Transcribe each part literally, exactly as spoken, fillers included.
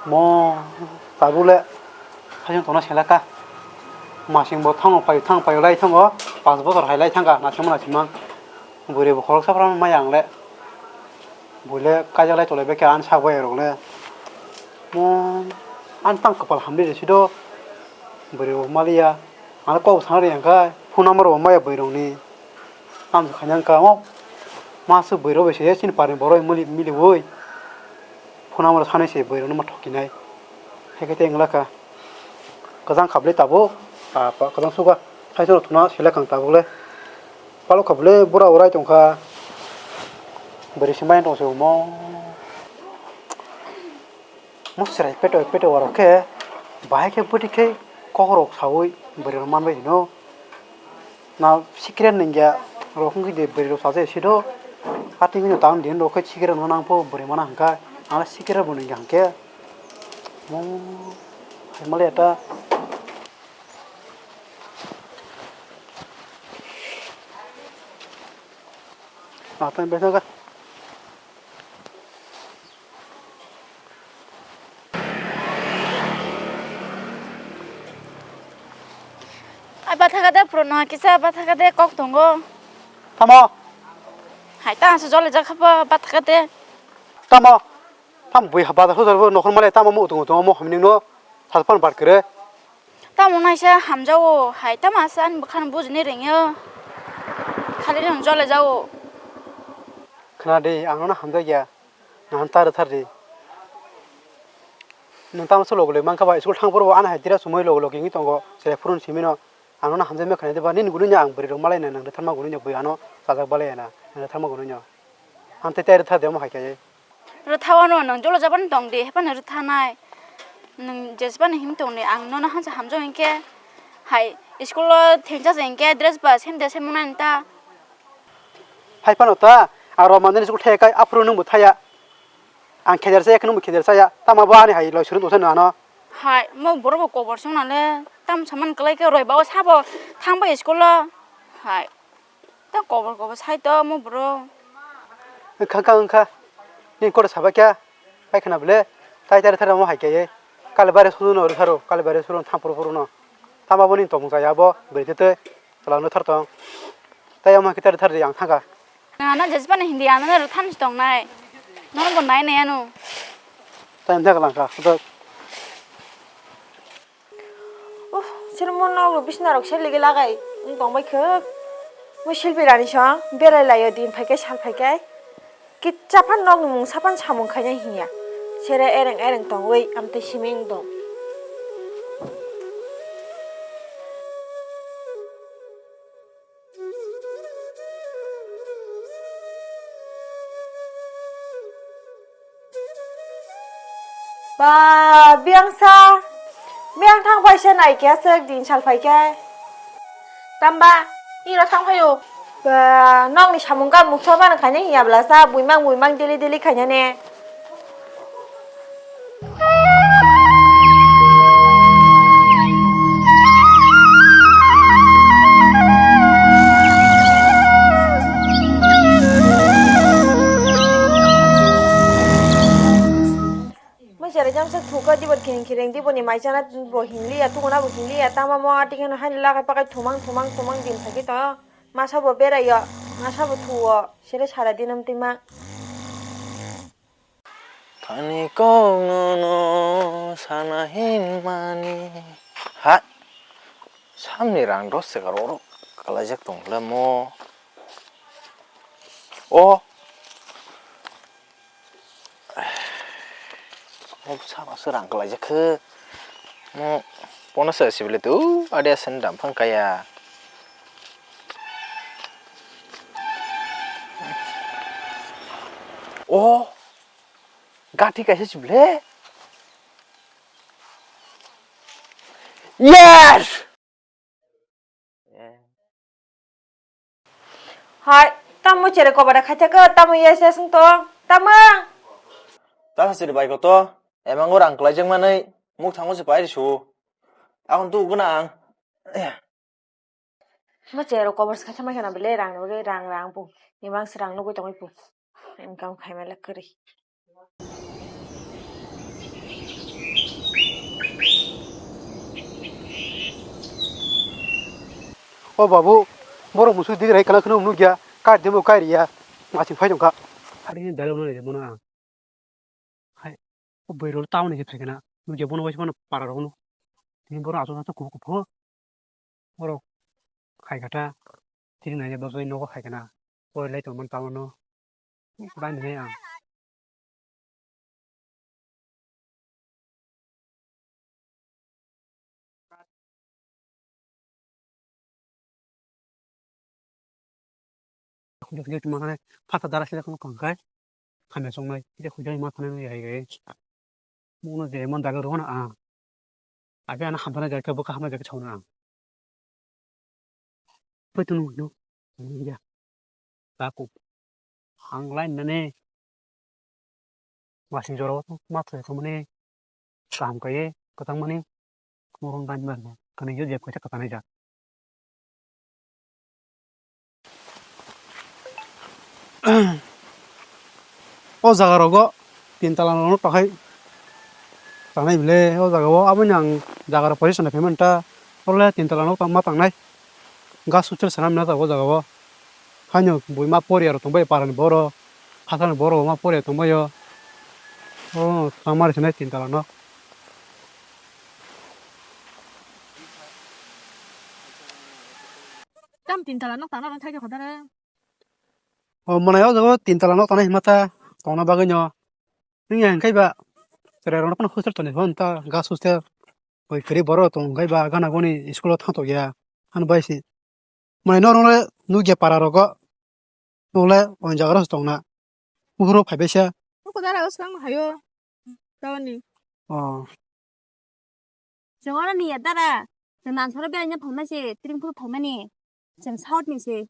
Mo tabuk le haino tongna selaka. Masing bo thango paio, thang paio lai thango, panch bochor hai lai thangkha, naisingma naisingma. Bwrwi bo khoroksa phano maya ang le. Bui le kaijak lai tolai bai khe ani sak bai rok le. Mo ani tang kwpal hamri rw si do. Bwrwi bo maliya. Ang le kok sana rw yang kha, phone number bo maya bwrwi rok ni. Tamo khaina wngkha, o masa bwrwi rok bai se chini par ni borok mili, miliui. Phone number sanai se bwrwi rok no ma thokinai. Hai khe tei wngla kha. Kwchang kha bwlai tabuk. Pa, pa, kwchang suga. Hai se rok thuna selek ang tabuk le. Palok kha bwlai bura urai tong kha. Bwrwi se mai tong se omo. Mo chwrai peto peto warok khe bahai khe bwtwi khe kokrok saui bwrwi rok manbai hino. Na sikre nungya rok wngkhe de bwrwi rok saja sido. Atwngwi no tang din rok khe sikre no nang pho bwrwi mana hwnkha. Ang sikre bo nungya hwnkhe. Mo hai male ta. Atang besa ka. Ai, bathakade, purno kisa bathakade, kok tongo. Tamo? Hai, ta asa jole jakha ba, bathakade. Tamo? Tam bui ha bazar sujal bo nokhor male tamo mo utung utung mo hamning no salpan bar kere. Tamo naisa hamjao, hai, tamo asa ani bwkhano bujini rengyo. Khali rong jole jao. Khna de, ang no hamjao ya. Nang ta rwthar di. Nwng tamo se logo loi mankha ba, school thang phuru bo ano hai dress chumui logo logi wngwi tongo, chwrai phuru ni simi no. Ang nono hamjakma khnai de ba, nini gwnwi no ang bwrwi rok malai nai, nwng rwtharma gwnwi no bwrwi ano chajak balai ya na, nwng rwtharma gwnwi no. Ang tei tei rwtha de omo hai khe. Rwtha o no, nwng jolo jabani tong di, hephano rwtha nai. Nwng jesbani him tong di, ang nono hansa hamjak hinkhe hai school o thengsa se hinkhe dress ba sem de sem nai ta. Hai phano ta, ang rok manjani school thai kai, aphuru nwng bo thaya. Ang khejar saya, khe nwng bo khejar saya. Tamo bo ani hai loi surung tongsa nw ano. Hai, mo borok bo kobor song nale. Tam saman kwlai khe roi ba o sabo thang bai school o. Hai. Ta kobor kobor sai to mo borok. Wngkha, wngkha, wngkha. Nini koro sabai kha. Pai khna bole. Tai tai thar mo hai khe. Kale bare suru no tharo. Kale bare suru thang poro poro no. Tamo bo ni tong jaya bo. Bwrwi tete. Twlang no thar tong. Tai omo khe thar thar di ang thangkha. Na, na, jesbani hindi, ano, na, rwthan si tong nai. Nono bo nai nai ano. Time thak lang kha, khudak. Oh, sir mo nok bisna rok sel ligi lagai. Wng tong bai khuk. Mo silpi rani song, berai laio din phai khe, sal phai khe. Kitsa phan nok ni mung saphan samung khaina hiya. Sere ereng ereng tong wi, amtwi simi wng tong. Ba, biyangsa. Biyang thang paisa nai khe aswk din sal phai khe. Tamba, iro thang phaio. Ba, nokni samung ka muksa bana khaina hiya bwlasa, buimang buimang dili dili khaina ne. Mo cherai jang se thuka dibo khireng khireng dibo ni mai chana bo hinliya, tunguna bo hinliya, tama mo ati kheno haini lagai pakai thumang thumang thumang din thagi to. Masa bo berayo, masa bo thuo, sere sara din amtwi ma. Thani kok nono sana hinmani. Ha? Samni rang dos sega roro kalaijak tong le mo. O. O saba se rang kalaijak khe. Mo pono se sibile tu ade sen dam phang kaya. O. Gati kaisa chible. Yes! Hai, tamo chere kobada khaithaka, tamo yes yes wng tong, tamo? Ta sachiri bai koto, emango rang kwlaijak manwi, muk thango se pairi su. Akon tu gwnang. Mo chero kobor se khaisa mai khana bele rang nugwi rang rang pu. Imang se rang nugwi tongwi pu. Income khaima le kwrwi. O babu, borok musu digrai kana kheno nukya, kar demo kar ya, masing phai tongkha. Hari ni dalai ulo ni demo na. Hai, o bwrwi rok tamoni khe phaikha na? Nukya bono waisa mano para rok no. Tini bono aswk aswk kuphur kuphur. Borok khaikha ta. Tini naikhe bwsai nogo khaikha na. Pori lai tongmani tamo no. Bani hai ang. Khujak khujak tongma khe, phasa dara sida kheno kangkhai. Hamya chongnai, kisa khujak ma thangna nai hai gai. Mungno je man dagar rohona ang. Abi ano hamthana jai khe, bwkha hamna jai khe sauna ang. Pai tunu hino. Ya. Taku. Ang lain nane. Masing jora o ma thai thumani kaham kaiye kwtang mani khumukrono dani mani kani yo jeb kaisa kwtanai jak. O jaga rogo tin tala no tongkhai tangnai bwle o jaga o aboni ang jaga rok position nai phaimani ta oro le tin tala no tangma tangnai gas hostel sana mena jaga o jaga o. Haino bui ma poriya rok tongbai parani borok, hasani borok ma poriya tongbaio. O tangmani sinai tin tala no. Tam tin tala nok tangna rang thai khe khodare. O mwnai o jaga o tin tala nok tangnai hinma ta tongna bagwi no. Wngya hwnkhe ba cherai rok no phano hostel toni phano ta gas hostel. Bui kwrwi borok tong hwnkhe ba gana goni school o thang tokya. Ano bai se. Mwnai norok le nukya para rogo. Nokle o jaga rok tongna. Buphuru phaibaisa. Nuko dara o swkang hayo. Tawani. Oh. Chwng oro ni ya dara. Chwng nansaro beraina phaima se, tring phuru phaimani. Chwng south ni se.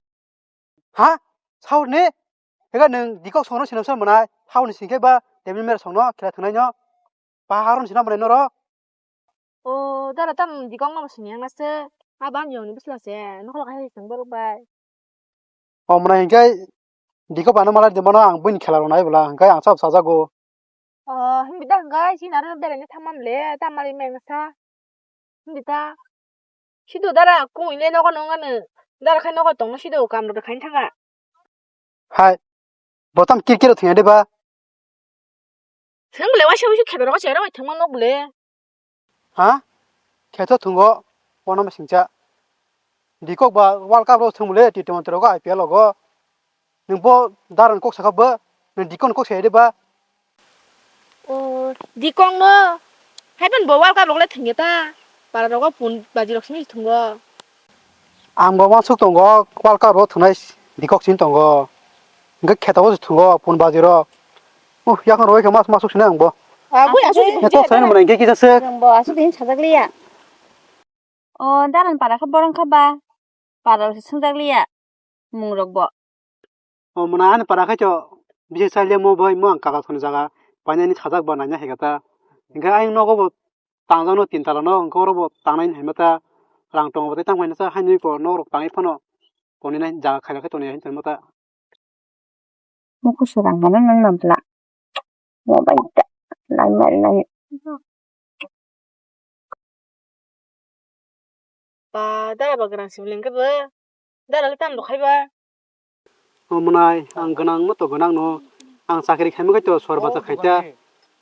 Ha? South ni? Ega nwng dikok songno sinamsa mwnai. South ni singkhe ba table mera songno khela thwngnaino. Paharon sinam mwnai norok. O dara tam dikok no sini ang nase. Aban yong ni bisla se. Nokla khai chwng borok bai. O mwnai hinkhe dikok bana malai de mano ang buini khela rwnai bwla hinkhe ang chap sajago. O himbi da hinkhe sini aro beraina thamam le ta malai meng sa. Himbi ta. Sido dara kung ile nogo nong ano. Dara khai nogo tongno sido kam rok khai thanga. Hai. Botam kirkiro thwngya de ba. Thwng bwle waisa waisa khedoro ko chero thwngma nok bwle. Ha? Kheto thwngo, wano masingcha. Dikok ba World Cup ro thwng bwle, T twenty rogo, I P L rogo. Nwng bo daran kok saka bo, nwng dikon kok saya de ba. O, dikong no. Haiban bo World Cup rok le thwngya ta. Para rogo pun baji rok simi thwngo. Ang bo masuk tongo, World Cup ro thwngnai dikok sini tongo. Hwnkhe kheto bo thwngo, pun baji rok. Uh, yakno roi khe mas masuk sini ang bo. Abui asuk. Kheto thwngmani hwnkhe kisa sek. Bo asuk din sajak liya. O daran para khe borong kha ba. Para rok se swngjak liya. Mung rok bo. O mwnai ani para khai to bisi chaliya mo bai mo ang kagal thani jaga painani sajak ba naina hai kata. Hingke ayang nogo bo tangjak no tin tala no hingke oro bo tangnai hai mata rang tongo bo tei tang paina sa hainwi ko nok rok tangwi phano toni nai jaga khaina khe toni hai tongmata. Mukusu rang mano nang nang bla. Mobile ta nai nai nai. Ba dara ba gwnang sibling khe bo. Dara le tam do khai ba. O mwnai ang gwnang mo to gwnang no. Ang chakri khai mo khai to sor bata khai ta.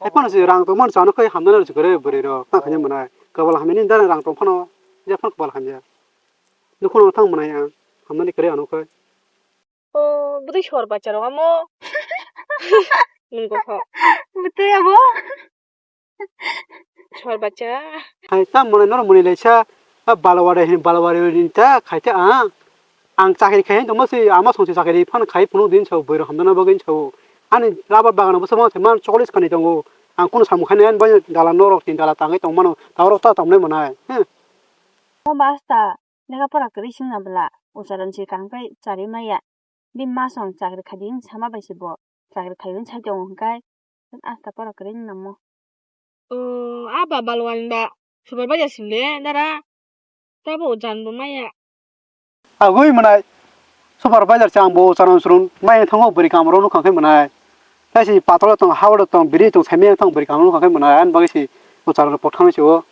Hai phano se rang tong man chano khai hamna no chikore bwrwi rok ta khai mwnai. Kabal hamya ni dara rang tong phano. Je phano kabal hamya. Nukhu no thang mwnai ang. Hamna ni kore ano khai. O bwtwi sor bacha rok amo. Nung kotho. Bwtwi abo. Sor bacha. Hai ta mwnai noro mwnai laisa. A balwari hin balwari ni ta khai ta ang. Ang chakri khai hin tongma si ama songsi chakri phan khai phunu din sao bwrwi hamdana bagwi sao. Ani rubber bagan bo sama man cholis kani tongo. Ang kunu samu khai nai bai dala norok tin dala tangwi tongmano. Tawarok ta tongmani mwnai. He. O basta. Lega pora kwrwi swngna bwla, ucharon se kaham khe charwi maya. Bini ma song chakri khaidi wng sama bai se bo. Chakri khai wng sai tongo hwnkhe, asta pora kwrwi wng namo. O, a ba balwani ba supervisor sile dara. Tabo ucharon bo maya. Agwi mwnai supervisor se ang bo ucharon suron maya thango bwrwi kam ro nukha khe mwnai. Tei si patalo tong, hao tong, biri tong, saimanya tong, bwrwi kamo wngkha khe mwnai, ani bagwi si kwcharo rok pothangwi se o.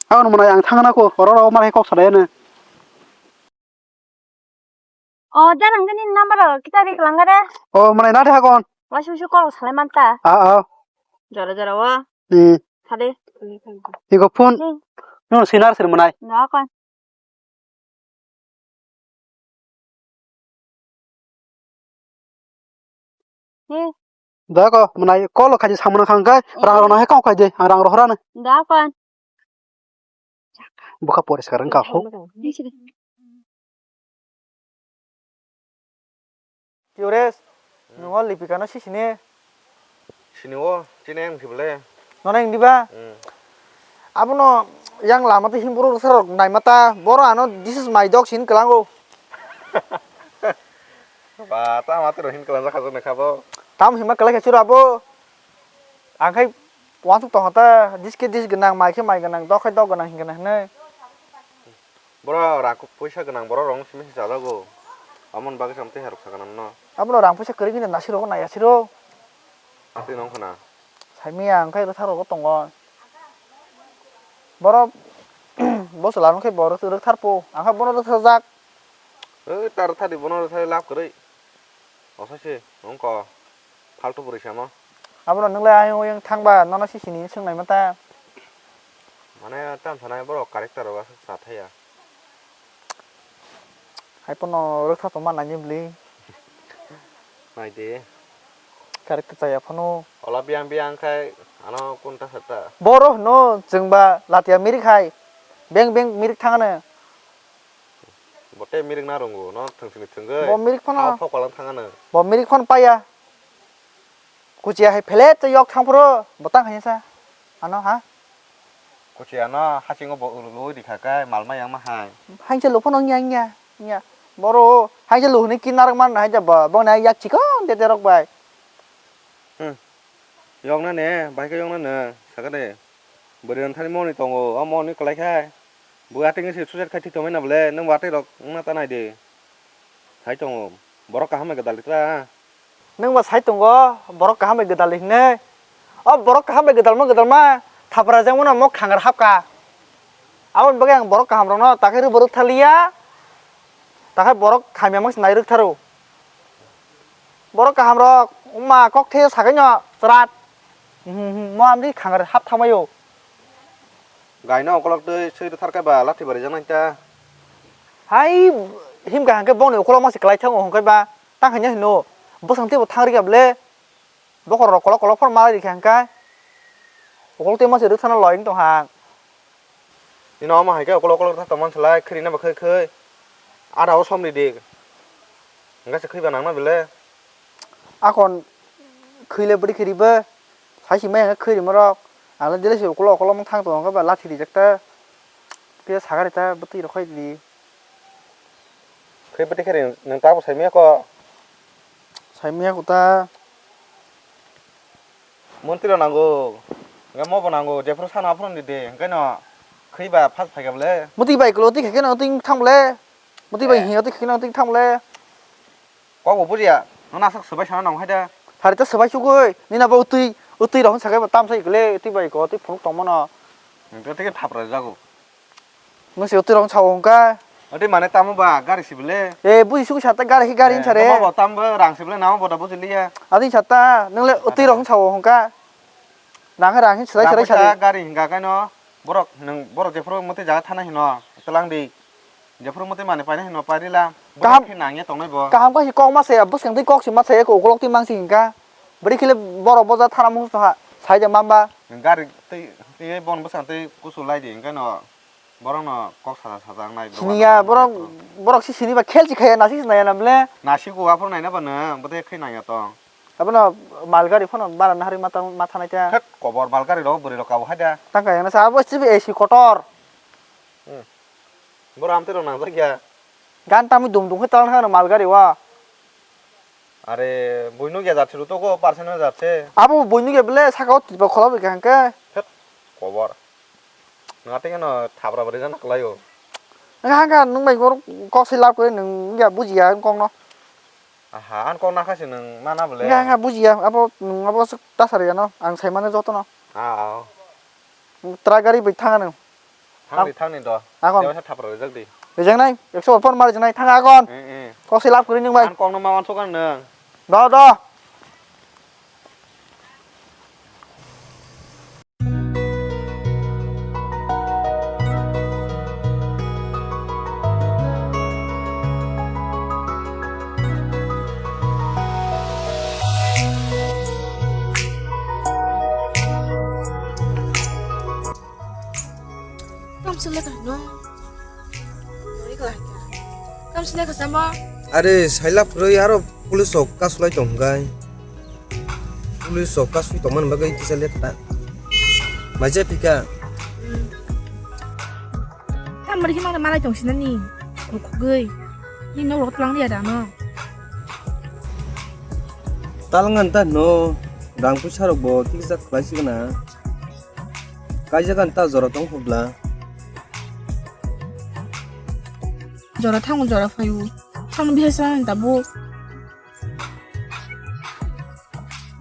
Aboni mwnai ang thangna kho, oro ro mar hai kok salai ano. O, da nang ni number o kita ri kelang gare. O, mane na tha kon. Wai su su call salai man ta. A, a. Jora jora wa. Hmm. Thade. Iko phone. Hmm. No sinar sir manai. Na kon. Hmm. Da ko, mwnai call khaidi samano khang kai, rang rok no hai kok khaidi, ang rang rok hora no. Da kon. Bukha poriskar wngkha ho. Piyores, hmm, nungo Lipika no sisini. Sini o, chini ang khible. Nono ang diba? Hmm. Abono yang lama tei himburu rok naimata, boro ano this is my dog sin kelango. Ba, ta ma tero hin kelang jakha jone khabo. Tam hima kelai khe chura bo. Ang khai wansuk tong ta, this khe this gwnang, mai khe mai gwnang, dok khai dok gwnang hin gwnang hinwi. Boro rang puisa gwnang borok rok simi se chajago. Amon bagwi sam tei harok sakha nang no. Abono rang puisa kwrwi gini nasi rogo nai asiro. Atwi nong khna. Saimia ang khai rwtha rogo tongo. Boro bo chwla no khe bo rwtha rwthar po. Ang khe bono rwtha jak. Oi, ta rwtha di bono rwtha lab kwrwi. Osaise wngkha faltu bwrwi samo. Abono nwnglai ayang oyang thangba nono sisini swngnaima ta. Mane tam sanai borok character rok aswk cha thaya. Hai pono rwkha tongma naini bwlwi. Naidi. Character chaya phano. Ola biyang biyang khai ano kunta sata. Boro hwno chwngba latia mirik hai. Beng beng mirik thangano. Bo tei mirik na rwngo, no thwng sini thwngwi. Bo mirik phano. Hao phok palang thangano. Bo mirik phano paya. Kuchiya hai phelet tei yok thang phuru bo tang hai sa. Ano ha? Kuchiya no hachingo bo ulu lui rikha khe mal ma yang ma hai. Hai se luphano nya nya nya. Boro hai se luhuni kinar man hai ja ba. Bo na yak chikon de de rok bai. Hmm. Yokna ne, bai khe yokna ne, sakha de. Bwrwi rok thani moni tongo, o moni kwlai khai. Bo ateng se suicide khai thwi tongmani na bole, nwng bo ateng rok wngna ta nai de. Sai tongo, borok kaham bai gwdal rikha. Nwng bo sai tongo, borok kaham bai gwdal hinwi. O borok kaham bai gwdalma gwdalma, thapra jengmano mok khangar hapkha. Aboni bagwi ang borok kaham rokno takhe rwbo rwkthaliya, takhe borok hamya mangsi nai rwktharo. Borok kaham rok wngma kok the sakai no chwrat. Hmm, hmm, mo amri khangar hap thangmaio. Gaina okolok tei swi rwthar khe ba lathi bari jak nai ta. Hai himkha hwnkhe bongni okolok mangsi kwlai thango hwnkhe ba tang khaina hino. Bwsang teibo thang rikha bwle. Bokhorok kolok kolok phano malai rikha hwnkhe. Okolok tei mangsi rwthana loi wng tong ha. Nini omo hai khe okolok okolok rwthar tongmani slai khwrwina bo khwi khwi. Ada o som ridi. Hwnkhe se khwi ba nangna bile. Akon khwi le bwrwi khe ribo. Sai se maya hwnkhe khwi rima rok. Ang le dele se ukolok ukolok wng thang tongo hwnkhe ba lathi rijak ta. Phiya sakha rita bwtwi rok khai di. Khwi bwtwi khe ri nwng tabuk sai maya kho. Sai maya kho ta. Montri rok nango. Hwnkhe mo bo nango. Jephuru sana aphuru di de. Hwnkhe no khwi ba phas phai kha bole. Motwi bai kwlo twi khe no twi thang bole. Motwi bai eh. Hiya twi khe no twi thang bole. Kok bo bujiya, nono aswk swbai sana nang hai da. Sari ta swbai sugui, nini abo utui, utui rok sakai bo tamsa ikle, utui bai ko, utui phunuk tongmano. Nang to tike thapra jago. Nung se utui rok sao hongka. Ati mane tamo ba gari sibile. Eh, buji sugu sata gari hi gari eh, sare. Bo tam bo rang sibile namo boda buji liya. Adi sata, nung le utui rok sao hongka. Nang rang hi serai serai sare. Gari hinga kaino, borok nung borok jephuru motwi jaga thana hino, telang di. Jephuru motwi mani paina hino pairila, kaham khe nangya tongnai bo. Kaham khe kok ma saya, bwskang twi kok si ma saya, ukolok twi mangsi hinka. Bwrwi khile borok boja thana mung saha, saida mamba. Gari twi, twi bon bwskang twi kusu lai di, hinka no borok no kok saja saja wngnai. Siniya, borok, borok si sini ba khel si khaya, nasi si naya na ble. Nasi ko aphuru naina ba no, bote khe nangya tong. Abono mal gari phano bara nahari mata, mata naita. Thek, kobor mal gari rok bwrwi rok kabo hai da. Tangka yang nasa abo S C B A C kotor. Hmm. Boro amtwi rok nangjak ya. Gan tamwi dum dum khe talang thangno mal gari o. Are, buino ge jat se ruto ko, percent no jat se. Abo buino ge bele saka o tiba khola bai kaham khe. Thet, kobor. Nang ateng no thapra bari jana kwlai o. Nang hangka nung bai kok se lab kwrwi nung ya bujiya kok no. Aha, ang kok nakha se nwng mana bole. Nga, nga bujiya, abo nwng abo aswk ta sari ano, ang sai mano jotono. Ah, ah. Truck gari bai thang ano. Thangni, thangni do. Akon. Dewa sa thapra rijak di. Rijaknai, ekso phone ma rijaknai, thang agon. Eh, eh. Kok se lab kwrwi nwng bai. Ang kokno ma uansuk ang nwng. Do, do. Tamo se lekha no. Tamo se lekha samo. Are, saila phrwi aro police rok kasulai tong hwnkhe. Police rok kasui tongmani bagwi kisa lekha. Maisa phika. Tamari khe mangna malai tong sinani. Khugwi. Ni nok rok tlang liya da no. Talangan ta no. Rang puisa rok bo tiksa khwlai sigana. Kaijak ang ta jora tong phobla. Jora thango jora phaio. Tamo bihai sa ang tabuk.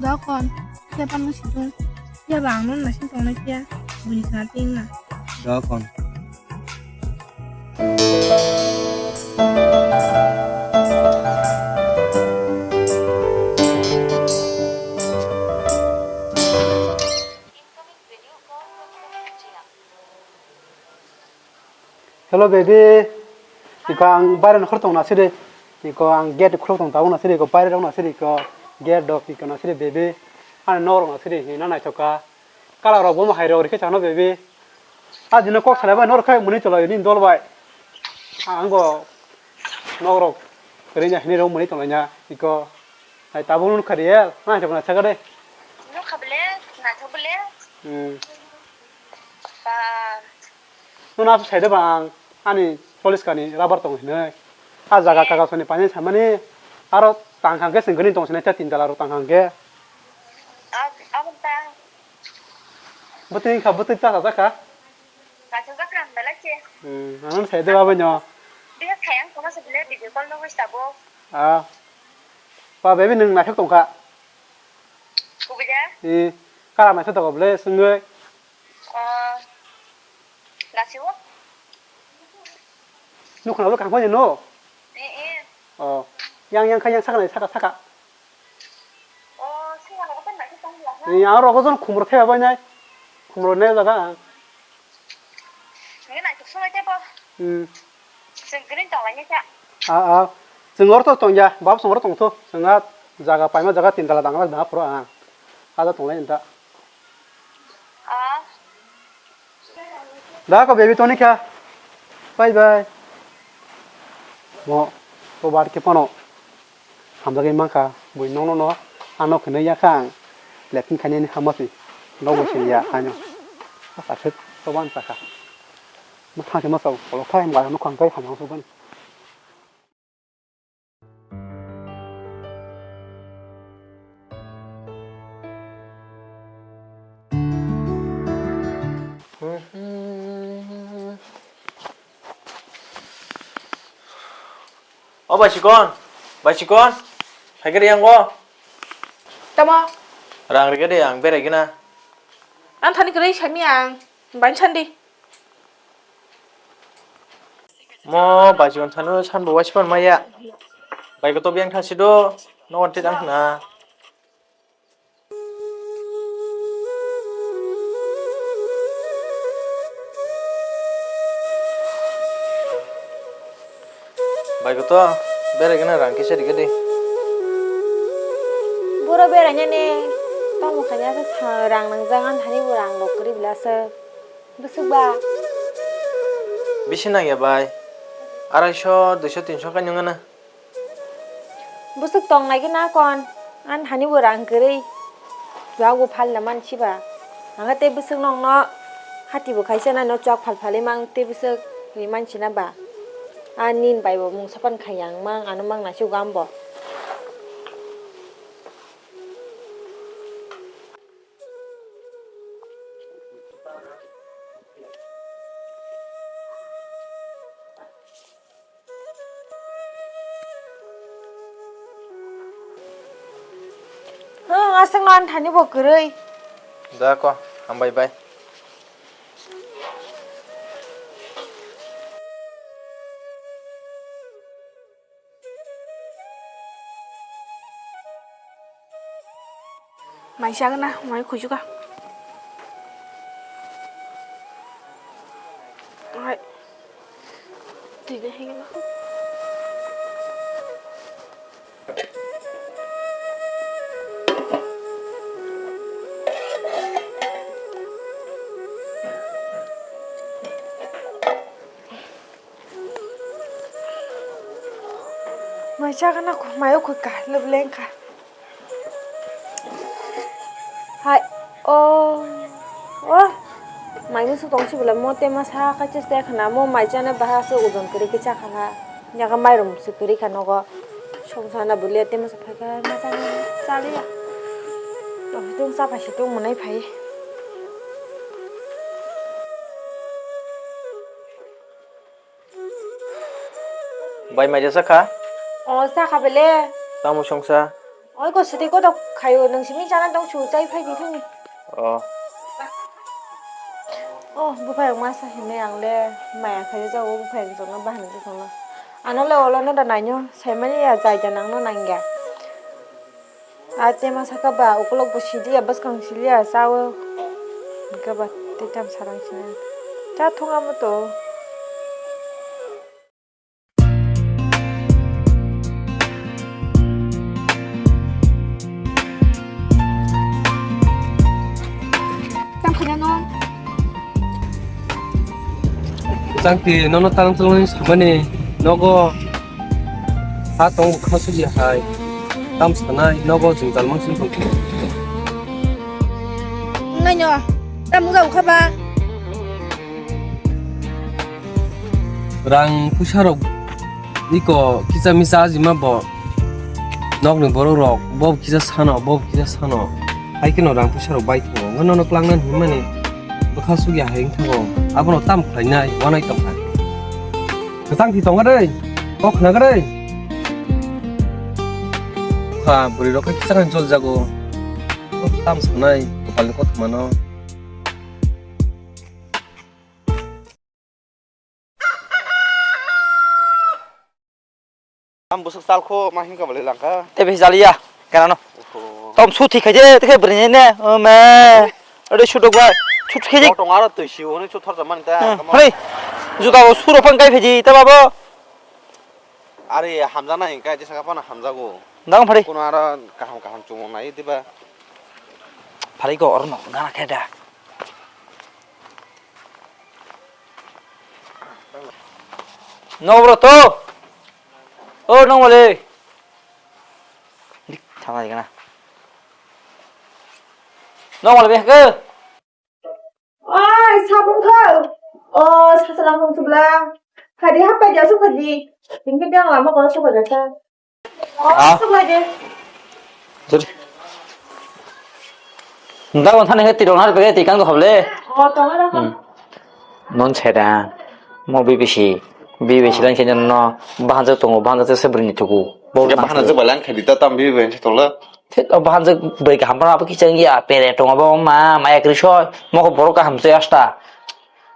Dokon, khe pano situng. Khe ba ang non naising tong na khe. Bini khna ting na. Dokon. Hello baby, iko ang baire nokhor tong na siri, iko ang gate khulok tong tabuk na siri, iko baire rok na siri, iko gate dok iko na siri baby, ani nok rok na siri hina naithok kha, colour rok bo hai rok rikhe chano baby, a dino kok salai bai norok khai muni chwlai ni dol bai, ang bo nok rok renya hini rok muni tong laina iko, hai tabuk nuk kha real naithok na sakade. Nuk kha bele, naithok bele. Hmm. Ba. Nono aswk sai de ba ang ani police kani rubber tong hinwi. A jaga kaga soni pani samani aro tang hang khe sengkani tong sinai ta tin tala ro tang hang khe. Ab-, aboni ta. Bwtwi wngkha, bwtwi chakha chakha. Kaisa chakha ang belai se. Hmm, ano sai de ba bai no. Bisa sayang sama sebenarnya video call nungwi sabo. Ah. Ba baby nwng naithok tongkha. Kubui de? Eh, kara naithok tongkha bole sengwi. Oh, lasi o? Nukhung abo kangkho ni no? Eh, eh. Oh, yang, yang kha, yang saka nai, saka, saka. Oh, saka nai, apa nai, saka nai, ha? Eh, yang rok jon khumro thaya bai nai. Khumro nai jaga ang. Nge nai, tuk sungai tebo. Hmm. Sengkring tong lai nai kha. Ah, ah. Sengor to tong ya, bab sengor tong to. Sengat jaga paima jaga tin tala tangla da pro ang. Ada tong lai nta. Ah. Da ko baby toni kha. Bye bye. Mo to bar ke pano. Hamjagwi mankha bui nono no ano khenwi yakha ang. Lepin khainani hama si. Nogo se ya ano. Asa thik to ban sakha. Mo thang se mo sa ko lo khai mo ga no khang kai hamang so ban. O bai sikon, bai sikon, phaikhe riyang o. Tamo? Rang rikhe de ang berai gina. Ang thani kwrwi sami ang, bai sandi. Mo baisikon thanu sanbo waispan maya. Bai koto biyang thasi do, no ante dang na. Bai koto, berai gana rang kisa rikhe di. Boro berai nani, tamo kanya sa rang nangjak an thani bo rang rok kwrwi bwla sa. Bwswk ba? Bisi nangya bai. Arai so, dui so, tin so kai nung ano. Bwswk tong nai khe na kon? Ani thani bo rang kwrwi. Chuak bo phalna mansi ba. Ang khe tei bwswk nokno hati bo khaisa nai no chuak phal phalwi mang tei bwswk ri mansi na ba. A nini bai bo mungsa pan khai yang mang ano mang nai se gam bo. Aswk no ani thani bo kwrwi. Da ko, hambai bai. Mai chagana, mai khujuga. Hai. Twi de hegelo. Mai chagana, mai o khoi ka, lwb leng ka. Hai, o, o, mai musu tong si bwlai mo tema sa kha chesta khna mo mai chana baha se ojon kwrwi khe cha kha na. Yaga mairum se kwrwi kha nogo. Song sana bulia tema sa phai kha ma chana chaliya. Tong si tong sa phai si tong mwnai phai. Bai mai jesa kha? O, sa kha bele. Tamo songsa? Oi, ko sidi ko dok khayo, nung simi chana tong su chai phai di thani. O. O, buphai ma sa hine ang le maya khayo jago, buphai ang jongno bahani jongno. Ano le olo no da nainyo, saimani ya jai da nang no nangya. A tema saka ba ukulok bo siliya, bwskang siliya, chawo. Hingke ba tei tam sarang sini. Cha thung amo to. Tam khana no. Changti, nono tarang tulungni samani nogo ha tongo kha suji hai. Tam sanai nogo jwngjal mansing tongkhe. Naino, tam wngkha ba? Rang puisa rok iko kisa misa ajima bo. Nokni borok rok bo kisa sano, bo kisa sano. Hai kheno rang puisa rok bai thango. Wngkha nono klangnani hinmani bwkha sugya hai wngthango. Abono tam khlainai, wanai tongkha. Kwchang thi tongkha dei, kok khna kha dei. Kha bwrwi rok khe kisa khe jol jago. Tam sanai, kopalni kothomano. Ang bwswk chalkho ma himkha bwlai langkha. Tei bisi jaliya, kenano? Oho. Tom su thik khaje, tei khe bwrwi ne, o me. Ore su dok bai, su thik khaje. Tong aro twi si hwnwi su thorjak mani ta. Hmm, kamo. Hei, juda bo suro phang kai phaji, ta babo. Are hamjak nai hwnkhe, jesa phano hamjago. Dang phari. Kuno aro kaham kaham chumung nai diba. Phari ko oro no gana khe da. Nobro to. O nong mole. Dik thama dikana. Nong mole be ke. Oi, sabung kho. O, sasa lang sung subla. Khadi hapai dia su khadi. Tingke dia lama ko su khadi sa. Ah. Sorry. Nda wan thani hai tirong har pege tikang do hable. Oh, tong ada kan. Non cheda. Mo B B C. B B C lan kenya no. Bahan jok tongo, bahan jok se brini tuku. Bo bahan jok balang khadi ta tam B B C tongla. Thik o bahan jok bai kaham pa apa kichang ya pere tongo bo ma, ma ekri soi. Mo ko borok kaham se asta.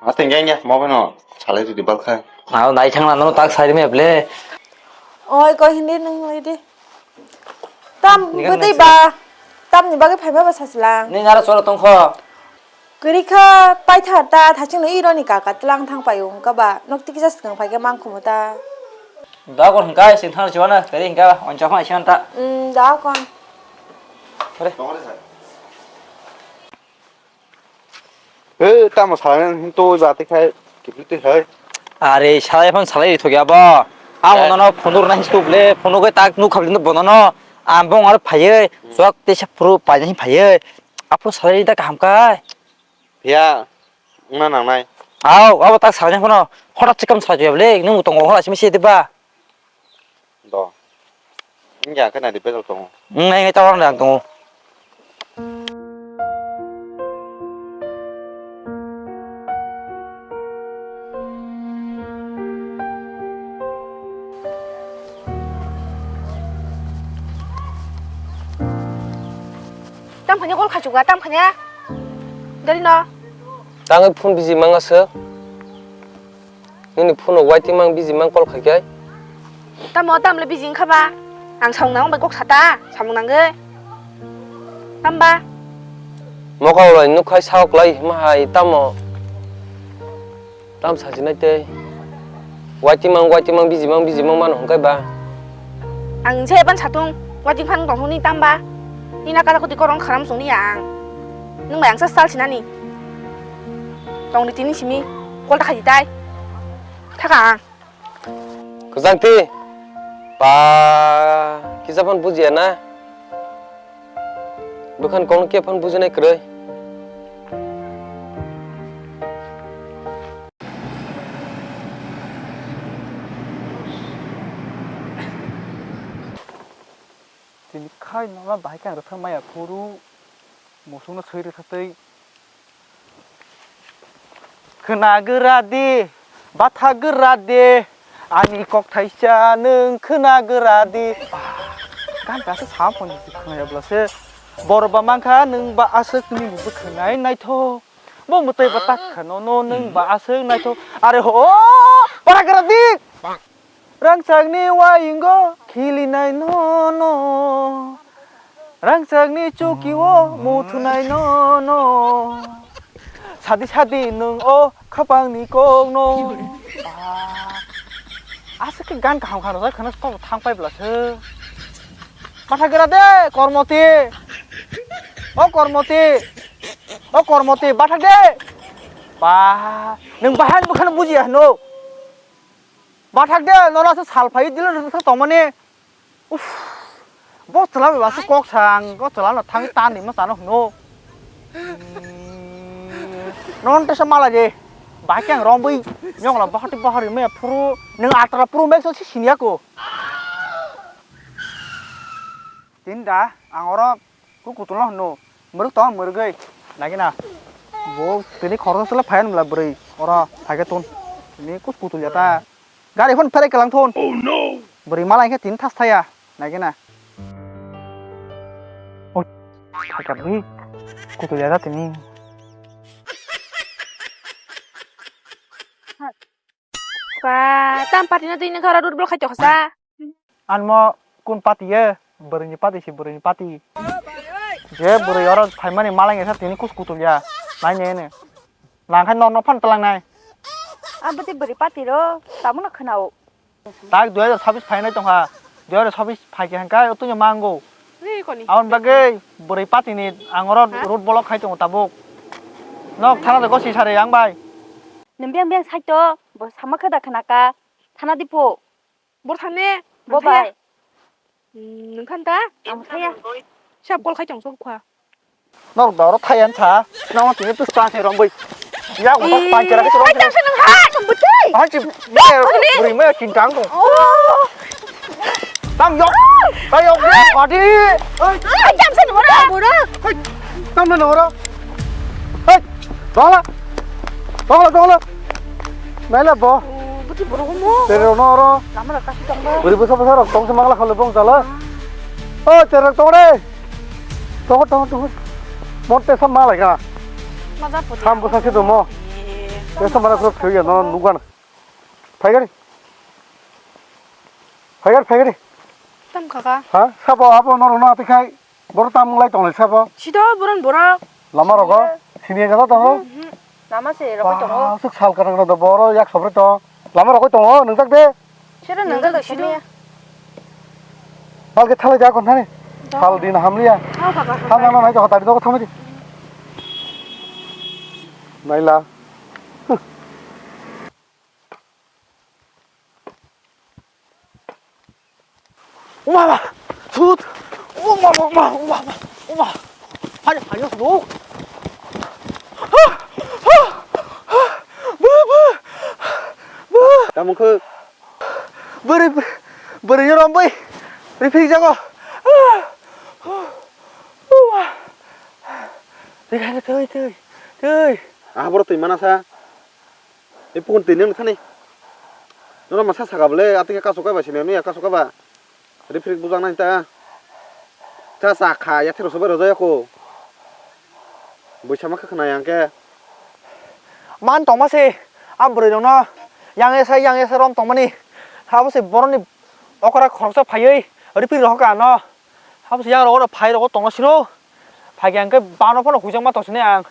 Ateng geng ya, mo beno salai ridi balkha. Aw, nai thangna no tak sai me ble. Oi, ko hindi nung lady. Tam bwtwi ba, tam ni bagwi phaima ba sasilang. Ni nara chora tongkho. Kwrwi kha paithar ta, thaching no ironi kaka tlang thang payo wngka ba, nok tiki jas kang phaikhe mangkhumu ta. Da kon hingka sing thang chiwana, kwrwi hingka onchok ma siyan ta. Mm, da kon. Kore. He, tamo salai hin to ba te khai, kibli te hai. Are, salai phone salai thok ya ba. Amo nono phone rwna hin to ble, phone ko tak nuk khabli no bono no. Am bong ar phaiye, chwak te sa phuru paina hin phaiye. Apo salai da kaham kai. Ya, wngna nangnai. Aw, abo tak salai phone. Horat chikam salai ya ble, nung tongo horat simi se de ba. Do. Wngya khe nai di bejal tongo. Wng nai ngai tawang dang tongo. Tam khanya call khachuga, tam khanya. Dari no. Tangwi phone busy manga se. Nini phone rok waiting mang busy mang call khai khai. Tamo tamle busy wngkha ba? Ang samung nang bai kok sata, samung nangwi. Tamba? Mokol roi nuk khai sao klai hima hai tamo. Tam sajinai tei. Waitimang, waitimang, bijimang, bijimang mano hwnkhe ba. Ang se ban satung, waiting phan tong ni tam ba. Ni na kala koti korong kharam sung ni ang. Nung bai ang sa sal sinani. Tong ni tini simi, kol ta khai tai. Thaka ang. Kwchangti. Ba, kisa phan bujiya na. Bwkhan kong khe phano bujinai kwrwi. Tini khai nama bahai khe ang rwthar maya phuru musukno swi rwthatwi. Khwnagra di, bathagra di, ani kok thaisa nwng khwnagra di. Gan kasa sam phone khwnaya bwla se. Bor ba mankha nwng ba aswk ni bo khwnai naithok. Bo mwtai ba tak kha nono nwng ba aswk naithok. Are ho, bathagra di. Rangchakni wayingo khilinai nono, rangchakni chukio muthunai nono, sadi sadi nwng o khapangni kokno. Ba, aswk khe gan kaham kha rwjak khwna stop thang pai bwla se. Bathagra de, Kormoti. O Kormoti. O Kormoti, bathak de. Ba, nwng bahai bwkhano bujiya hwno. Bathak de, noro aswk sal phai dilo rwthak tongmani. Uff. Bo chwla bai aswk kok sa ang, bo chwla no thangwi tan ni ma chano hwno. Hmm. Non tesa mala je. Bai khe ang rombwi nyongla bahati bahari me phuru nwng atra phuru me so si sinya ko. Tin da ang oro Ku kutulno hwno, mwrwk tong mwrwgwi. Nagina. Bo tini khoroksa sala phaiya nwmla bwrwi. Oro phaikhe ton. Tini kus kutul ya ta. Gari phone pherai kelang thon. Oh no. Bwrwi mala hinkhe tini thas thaya. Nagina. Oh, phaikhe bwrwi. Kutul ya ta tini. Ba, tam party no twi nang khara rut bol khai toksa. Anmo kun party ye, bwrwi ni party si bwrwi ni party. Je bwrwi oro phaimani malai ngesa tini kus kutul ya. Nai ne ne. Nang khai nok nok phan tlang nai. Abo tei bwrwi party ro, tamo no khwnao. Tak dui hajar sabis phainai tongkha. Dui hajar sabis phaikhe hangkai otungya mango. Ni koni? Aboni bagwi bwrwi party ni ang oro ha? Road block khai tongo tabuk. Nok thana de gosi sari ang bai. Nwng biyang biyang saito, bo sama khe da khna ka, thana di pho. Bor thane, bo bai. Hmm, nwng khan ta? Ang thaya. Sab call khai tong sok kha. Nok doro thai an sa, nok tini tu sta se rong bai. Ya ko tok pan chara ke rong. Ai, tang se nwng hai, nwng bwtwi. Hai chi, buri mai chin tang ko. Oh. Tam yok. Tam yok. Adi. Ai, tam se nwng ora. Bura. Tam nwng ora. Hei, dongla. Dongla, dongla. Naila bo. Oh, buti borok mo. Tere no oro. Lama rok kasi tong ba. Buri busa busa rok tong se mangla khole bong jala. Oh, tere tong re. Tong, tong, tong. Mon te sam malai ka. Maja poti. Sam busa se do mo. Te sam mara kro thoi ya no nugan. Phai gari. Phai gari, phai gari. Tam kaka. Ha? Sabo abo no no ati khai. Boro tam lai tonglai sabo. Sito boron boro. Lama rogo. Sini ga tongo. Mhm. Lama se rokoi tongo. Ba, suk sal kana kana do boro yak sobre to. Lama rokoi tongo, nungjak de. Sero nungjak de sini. Palke thalai ja kon thani. Sal din hamliya. Thangjak na nai to hatari dogo thamai di. Naila. Uma ba, sut. Uma, uma, uma, uma, uma. Hai, hai, no. Bu, bu. Bu. Tamung khe. Bwrwi, bwrwi ni rombai. Rifik jago. Uma. Rifik, twi, twi, twi. Ah, boro twi mana sa. E pukun twi nang thani. Nono masa saka bole, ating kasu kaba sini, nui kasu kaba. Rifrik bujang nai ta. Cha sa kha, ya thero sobai roja ko. Buisa ma khna yang ke. Man tong ma se, a bwrwi rokno yang esa, yang esa rom tong mani. Abo se boroni okra khoroksa phaiwi, rifrik rohok ano. Abo se yang rok phai rok tong sino. Phaikhe ang khe bano phano huijakma tongsinai ang.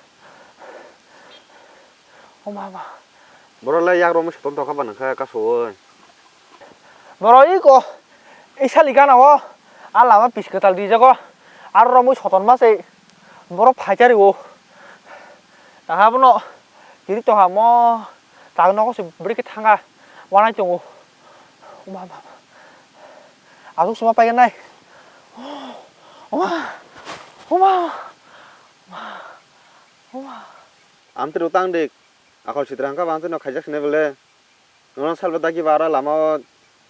O ma, ma. Borok le yak romwi soton tongkha ba nang khe kasowi. Borok iko isali gana o a lama pis kwtal rijago. Aro romwi soton ma se borok phaichari o. Taha bono kiri tongha mo tak nogo se bwrwi khe thanga wanai tongo. O ma, ma, ma. Aswk sima paiganai. O ma. O ma. O ma. Amtwrwi tang dik. Akhol sitra hwnkha ba amtwrwino khaijak sinai bole. Nono salba dagi ba ara lama o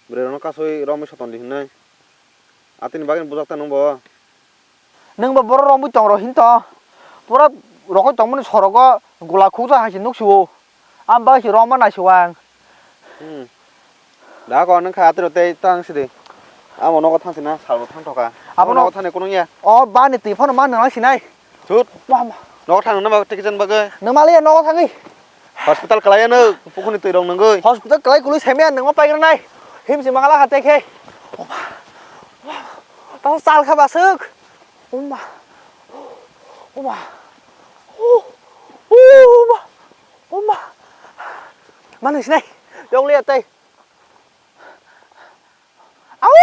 bwrwi rokno kasui romwi soton di hinwi. Atini bagwi bujak ta nwng bo. Nwng bo borok romwi tong rw hin to. Pura rokoi tongmani sorogo gola khukjak hai se nuk si o. Ang bagwi se romma nai si o ang. Hmm. Da ko nwng kha atwrwi tei tang sidi. Amo nogo thang sina salbo thang thoka. Abo Abo nogo nogo thani kunung ya. O bani twi phano ma nang sinai. Thut. Wah, ma. Nogo thang nang ba tikijan bagwi. Nwng ma le nogo thangwi. Hospital kalai ano pukhuni twi rong nangwi. Hospital kalai kului semya nwng ma paigra nai. Him si mangala hate khe. Oma. Tao sal kha basuk. Oma. Oma. Oma. Oma. Manu sinai. Yong le tai. Au!